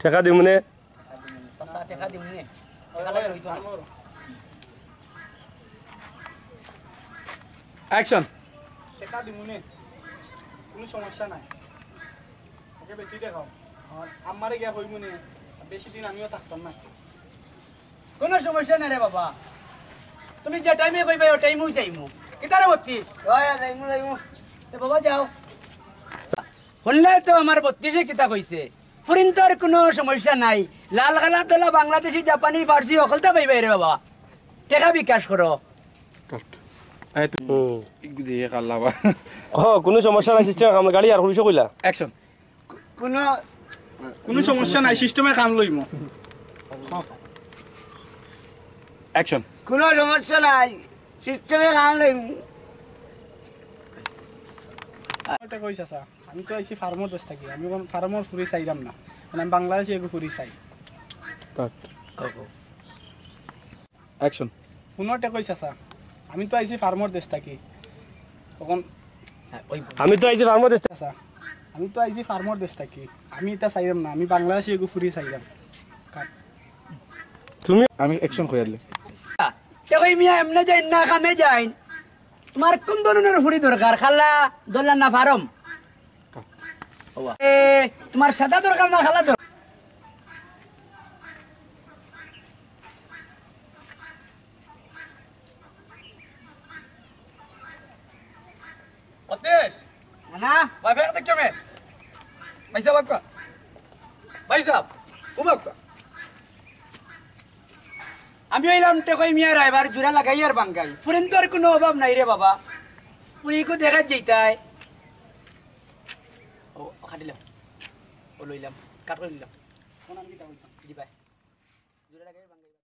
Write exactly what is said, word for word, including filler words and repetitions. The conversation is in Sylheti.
টেকা দিমুনে। চাচা, টেকা দিমুনে। টেকা লাগে অইতো না। অ্যাকশন। টেকা দিমুনে, কুনু সমস্যা নাই। ওকে বেটি দেখাও। আর আম্মারে গিয়া কইমুনে, বেশি দিন আমিও থাকতাম না। কুনু সমস্যা নাই রে বাবা, তুমি যে টাইমে কইবায়, ও টাইমেউ যাইমু। কিতা রে বত্তিশ? অয়, যাইমু, যাইমু। তে বাবা যাও। হুনলায় তো আমার বত্তিশে কিতা কইছে। ফুরিন্তর কুনু সমস্যা নাই। লাল, কালা, ধলা, বাংলাদেশি, জাপানি, ফার্সি হকলতা পাইবায় রে বাবা। টেকা বিকাশ করো। কাট। এই তো হুম। ইগু দিয়ে কাল্লা বা। হ, কুনু সমস্যা নাই, সিস্টেমে কাম, গাড়ি আর পুলিশে কইলা। অ্যাকশন। কুনু কুনু সমস্যা নাই, সিস্টেমে কাম লইমু। অ্যাকশন। কুনু সমস্যা নাই, সিস্টেমে কাম লইমু। এটা কইছ চাচা, আমি তো আইছি ফার্মর দেশ থাকি, আমি অখন ফার্মর ফুরি চাইরাম না, মানে আমি বাংলাদেশি এগু ফুরি চাই। কাট। অ্যাকশন। হুনো টেকই চাচা, আমি তো আইছি ফার্মর দেশ থাকি। অখন আমি তো আইছি ফার্মর দেশ থাকি। চাচা, আমি তো আইছি ফার্মর দেশ থাকি। আমি ইতা চাইরাম না, আমি বাংলাদেশি এগু ফুরি চাইরাম। কাট। তুমি আমি অ্যাকশন কইয়ারলে। টেকই মিয়া এমনে যাইন না, কামে যাইন। তুমার কুন ধরনর ফুরি দরকার? কালা, ধলা না ফার্ম? এ, তুমার সাদা দরকার না কালা দরকার? অতীশ, না। ভাই, ফেরত দেখছো মে? ভাই সাহেব, আপকা। ভাই সাহেব, ও বাক্কা। আমি অইলাম টেকই মিয়া রায়বার জুড়া লাগাই আর বাঙ্গাই। ফুরিন্তর কুনু অভাব নাই রে বাবা। ফুরিগু দেখাত যাইতায়। ও, ও কাটিলাম। ও লইলাম। কাট করি দিলাম। ফোন আমি কিতা কইতাম? জি ভাই।